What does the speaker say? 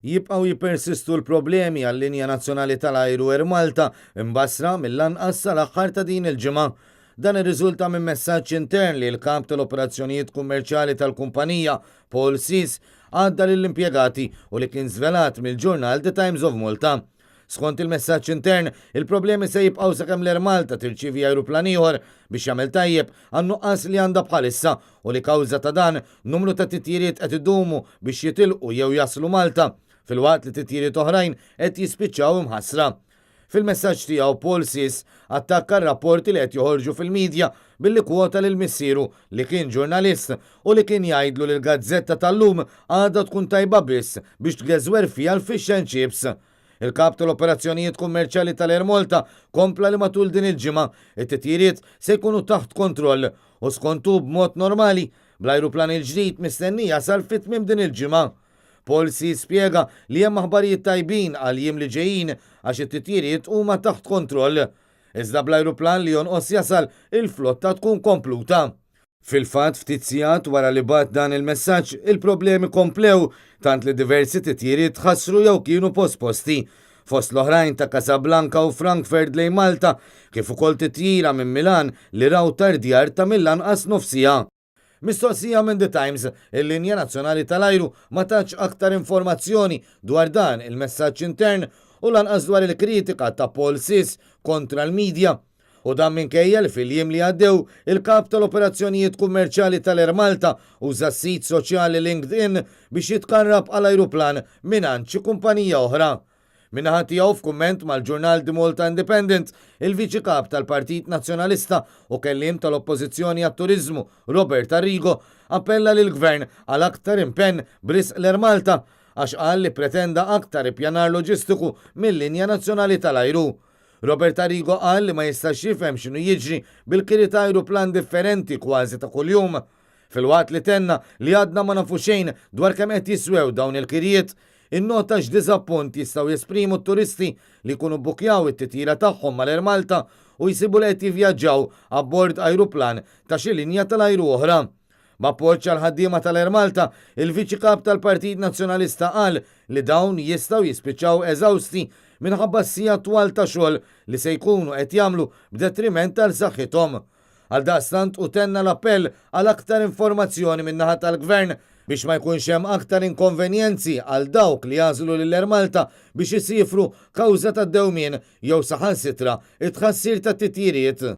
Jibqgħu jippersistu l-problemi għal-linja nazzjonali tal-ajru Air Malta mbassra mill-anqas sal-aħħar ta' din il-ġimgħa. Dan irriżulta minn messaġġ intern li l-Kap tal-Operazzjonijiet Kummerċjali tal-kumpanija, Paul Sis, għadda lill-impjegati u li kien żvelat mill-ġurnal The Times of Malta. Skont il-messaġġ intern, il-problemi se jibqgħu sakemm l-Air Malta tirċievi ajruplan ieħor biex jagħmel tajjeb għan-nuqqas li għandha bħalissa u li kawża ta' dan numru ta' titjiriet qed idumu biex jitilqu jew jaslu Malta, filwaqt li titjiriet oħrajn qed jispiċċaw imħassra. Fil-messaġġ tiegħu Paul Sis attakka r-rapporti li qed joħorġu fil-midja billi kwota lil missieru li kien ġurnalist u li kien jgħidlu li l-gazzetta tal-lum għadha tkun tajba biss biex tgeżwer fiha l-fish and chips. Il-Kap tal-Operazzjonijiet Kummerċjali tal-Air Malta kompla li matul din il-ġimgħa, it-titjiriet se jkunu taħt kontroll u skont hu b'mod normali, bl-ajruplan il-ġdid mistenni jasal fi tmiem din il-ġimgħa. Paul Cees spjega li hemm aħbarijiet tajbin għall-jiem li ġejjin għax it-titjiriet huma taħt kontroll. Iżda bl-ajruplan li jonqos jasal, il-flotta tkun kompluta. Fil-fatt, ftit sigħat wara li bagħat dan il-messaġġ, il-problemi komplew tant li diversi titjiriet tħassru jew kienu posposti. Fost l-oħrajn ta' Casablanca u Frankfurt lejn Malta, kif ukoll titjira minn Milan li raw tardjar ta' mill-anqas nofs siegħa. Mistoqsija minn The Times, il-linja nazzjonali tal-ajru ma tatx aktar informazzjoni dwar dan il-messaġġ intern u lanqas dwar il-kritika ta' Paul Sis kontra l-media. U dan minkejja li fil-jiem li għaddew, il-Kap tal-Operazzjonijiet Kummerċjali tal-Air Malta uża s-sit soċjali LinkedIn biex jitkarrab għal ajruplan mingħand xi kumpanija oħra. Min-naħa tiegħu f'kumment mal-ġurnal The Malta Independent, il-Viċi Kap tal-Partit Nazzjonalista u Kelliem tal-Oppożizzjoni għat-Turiżmu Robert Arrigo appella lill-Gvern għal aktar impenn b'risq l-Air Malta għax qal li ppretenda aktar ippjanar loġistiku mil-linja nazzjonali tal-ajru. Robert Arrigo qal li ma jistax jifhem x'inhu jiġri bil-kiri ta' ajruplan differenti kważi ta' kuljum. Filwaqt li tenna li għadna ma nafu xejn dwar kemm qed jiswew dawn il-kirjiet, innota x'diżappunt jistgħu jesprimu t-turisti li jkunu bbukkjaw it-titjira tagħhom mal-Air Malta u jsibu li qed jivvjaġġaw abbord ajruplan ta' xi linja tal-ajru oħra. B'appoġġ għall-ħaddiema tal-Air Malta, il-Viċi Kap tal-Partit Nazzjonalista qal li dawn jistgħu jispiċċaw eżawsti minħabba s-sigħat twal ta' xogħol li se jkunu qed jagħmlu b'detriment għal saħħithom. Għaldaqstant hu tenna l-appell għal aktar informazzjoni min-naħa tal-Gvern biex ma jkunx hemm aktar inkonvenjenzi għal dawk li jagħżlu lil Air Malta biex isiefru kawża tad-dewmien jew saħansitra t-tħassir tat-titjiriet.